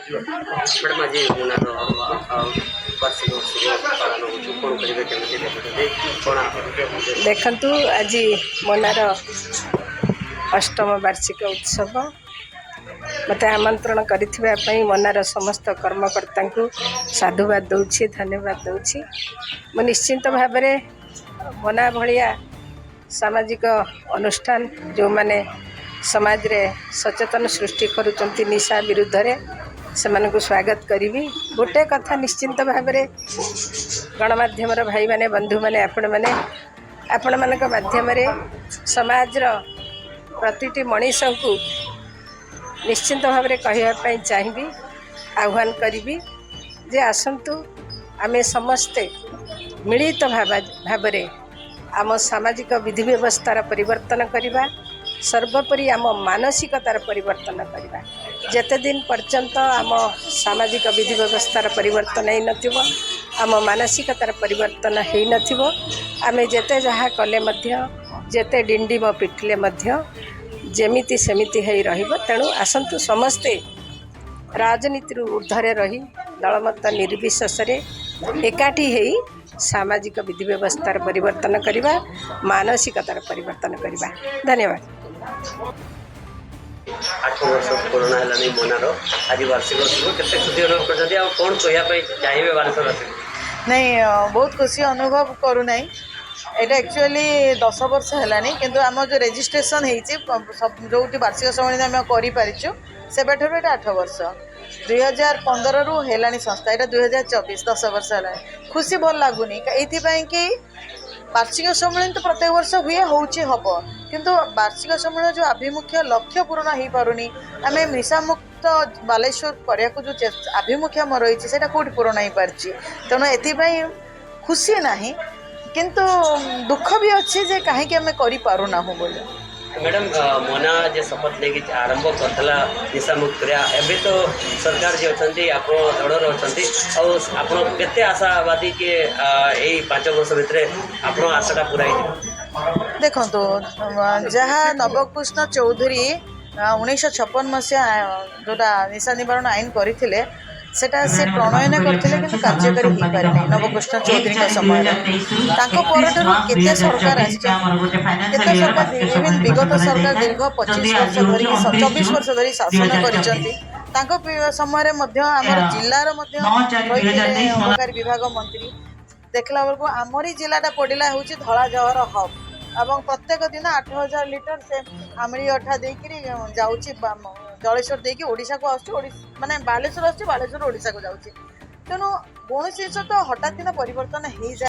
Madam, ଆଜି ମୋନାର ବାର୍ଷିକ ଉତ୍ସବ ପାଳନ ହେଉଛି। କ'ଣ କରିବେ, କେମିତି ଦେଖୁଛନ୍ତି, କ'ଣ ଆପଣଙ୍କ? ଦେଖନ୍ତୁ, ଆଜି ମୋନାର ଅଷ୍ଟମ ବାର୍ଷିକ ଉତ୍ସବ। ମୋତେ ଆମନ୍ତ୍ରଣ କରିଥିବା ପାଇଁ ମୋନାର ସମସ୍ତ କର୍ମକର୍ତ୍ତାଙ୍କୁ ସାଧୁବାଦ ଦେଉଛି, ଧନ୍ୟବାଦ ଦେଉଛି। ମୁଁ ନିଶ୍ଚିନ୍ତ ଭାବରେ ମୋନା ଭଳିଆ ସାମାଜିକ ଅନୁଷ୍ଠାନ, ଯେଉଁମାନେ ସମାଜରେ ସଚେତନ ସୃଷ୍ଟି କରୁଛନ୍ତି ନିଶା ବିରୁଦ୍ଧରେ, ସେମାନଙ୍କୁ ସ୍ୱାଗତ କରିବି। ଗୋଟେ କଥା ନିଶ୍ଚିନ୍ତ ଭାବରେ ଗଣମାଧ୍ୟମର ଭାଇମାନେ, ବନ୍ଧୁମାନେ, ଆପଣମାନେ, ଆପଣମାନଙ୍କ ମାଧ୍ୟମରେ ସମାଜର ପ୍ରତିଟି ମଣିଷଙ୍କୁ ନିଶ୍ଚିନ୍ତ ଭାବରେ କହିବା ପାଇଁ ଚାହିଁବି, ଆହ୍ୱାନ କରିବି ଯେ ଆସନ୍ତୁ ଆମେ ସମସ୍ତେ ମିଳିତ ଭାବରେ ଆମ ସାମାଜିକ ବିଧି ବ୍ୟବସ୍ଥାର ପରିବର୍ତ୍ତନ କରିବା, ସର୍ବୋପରି ଆମ ମାନସିକତାର ପରିବର୍ତ୍ତନ କରିବା। ଯେତେ ଦିନ ପର୍ଯ୍ୟନ୍ତ ଆମ ସାମାଜିକ ବିଧି ବ୍ୟବସ୍ଥାର ପରିବର୍ତ୍ତନ ହେଇନଥିବ, ଆମ ମାନସିକତାର ପରିବର୍ତ୍ତନ ହେଇନଥିବ, ଆମେ ଯେତେ ଯାହା କଲେ ମଧ୍ୟ, ଯେତେ ଡିଣ୍ଡିମ ପିଟିଲେ ମଧ୍ୟ ଯେମିତି ସେମିତି ହେଇ ରହିବ। ତେଣୁ ଆସନ୍ତୁ ସମସ୍ତେ ରାଜନୀତିରୁ ଉର୍ଦ୍ଧ୍ୱରେ ରହି, ଦଳମତ ନିର୍ବିଶେଷରେ ଏକାଠି ହେଇ ସାମାଜିକ ବିଧି ବ୍ୟବସ୍ଥାର ପରିବର୍ତ୍ତନ କରିବା, ମାନସିକତାର ପରିବର୍ତ୍ତନ କରିବା। ଧନ୍ୟବାଦ। 8 ବର୍ଷ ପୁରୁଣା ହେଲାଣି ମୋନାର। ଆଜି ବାର୍ଷିକ ଉତ୍ସବ, କେତେ ଖୁସି ଅନୁଭବ କରୁଛନ୍ତି ଆଉ କ'ଣ କହିବା ପାଇଁ ଚାହିଁବେ ବାଲେଶ୍ୱରବାସୀଙ୍କୁ? ନାଇଁ, ବହୁତ ଖୁସି ଅନୁଭବ କରୁନାହିଁ। ଏଇଟା ଆକ୍ଚୁଆଲି 10 ବର୍ଷ ହେଲାଣି, କିନ୍ତୁ ଆମ ଯେଉଁ ରେଜିଷ୍ଟ୍ରେସନ୍ ହେଇଛି, ଯେଉଁଠି ବାର୍ଷିକ ସମ୍ମିଳନୀ ଆମେ କରିପାରିଛୁ, ସେବେଠାରୁ ଏଇଟା 8 ବର୍ଷ। 2015ରୁ ହେଲାଣି ସଂସ୍ଥା। ଏଇଟା 2024, 10 ବର୍ଷ ହେଲାଣି। ଖୁସି ଭଲ ଲାଗୁନି ଏଇଥିପାଇଁ କି ବାର୍ଷିକ ସମ୍ମିଳନୀ ତ ପ୍ରତ୍ୟେକ ବର୍ଷ ହୁଏ, ହେଉଛି, ହେବ, କିନ୍ତୁ ବାର୍ଷିକ ସମ୍ମିଳନୀ ଯେଉଁ ଆଭିମୁଖ୍ୟ, ଲକ୍ଷ୍ୟ ପୂରଣ ହେଇପାରୁନି। ଆମେ ନିଶାମୁକ୍ତ ବାଲେଶ୍ୱର କରିବାକୁ ଯେଉଁ ଆଭିମୁଖ୍ୟ ଆମର ରହିଛି, ସେଇଟା କେଉଁଠି ପୂରଣ ହେଇପାରିଛି? ତେଣୁ ଏଥିପାଇଁ ଖୁସି ନାହିଁ, କିନ୍ତୁ ଦୁଃଖ ବି ଅଛି ଯେ କାହିଁକି ଆମେ କରିପାରୁନାହୁଁ ବୋଲି। ମ୍ୟାଡ଼ାମ୍, ମୋନା ଯେ ଶପଥ ନେଇକି ଆରମ୍ଭ କରିଥିଲା ନିଶାମୁକ୍ତ କରିବା, ଏବେ ତ ସରକାର ଯିଏ ଅଛନ୍ତି, ଆପଣ ଦଳରେ ଅଛନ୍ତି, ଆଉ ଆପଣ କେତେ ଆଶାବାଦୀ କି ଏଇ 5 ବର୍ଷ ଭିତରେ ଆପଣ ଆଶାଟା ପୁରା ହେଇଯିବ? ଦେଖନ୍ତୁ, ଯାହା ନବକୃଷ୍ଣ ଚୌଧୁରୀ 1956 ମସିହା ଯେଉଁଟା ନିଶା ନିବାରଣ ଆଇନ କରିଥିଲେ, ସେଟା ସେ ପ୍ରଣୟନ କରିଥିଲେ, କିନ୍ତୁ କାର୍ଯ୍ୟକାରୀ ହେଇପାରିନାହିଁ ନବକୃଷ୍ଣ ଚୌଧୁରୀଙ୍କ ସମୟରେ। ତାଙ୍କ ପରଠାରୁ କେତେ ସରକାର ଆସିଛନ୍ତି, କେତେ ସରକାର, ଇଭିନ୍ ବିଗତ ସରକାର ଦୀର୍ଘ 25 ବର୍ଷ ଧରିକି, 24 ବର୍ଷ ଧରି ଶାସନ କରିଛନ୍ତି। ତାଙ୍କ ସମୟରେ ମଧ୍ୟ ଆମର ଜିଲ୍ଲାର ମଧ୍ୟ ରହିଥିଲେ ଅବକାରୀ ବିଭାଗ ମନ୍ତ୍ରୀ। ଦେଖିଲା ବେଳକୁ ଆମରି ଜିଲ୍ଲାଟା ପଡ଼ିଲା ହେଉଛି ଧଳା ଜହର ହବ୍ ଏବଂ ପ୍ରତ୍ୟେକ ଦିନ 8000 ଲିଟର ସେ ଆମିଳି ଅଠା ଦେଇକିରି ଯାଉଛି, ଜଳେଶ୍ୱର ଦେଇକି ଓଡ଼ିଶାକୁ ଆସୁଛି, ମାନେ ବାଲେଶ୍ୱର ଆସୁଛି, ବାଲେଶ୍ୱର ଓଡ଼ିଶାକୁ ଯାଉଛି। ତେଣୁ କୌଣସି ଜିନିଷ ତ ହଠାତ୍ ଦିନ ପରିବର୍ତ୍ତନ ହେଇଯାଏ।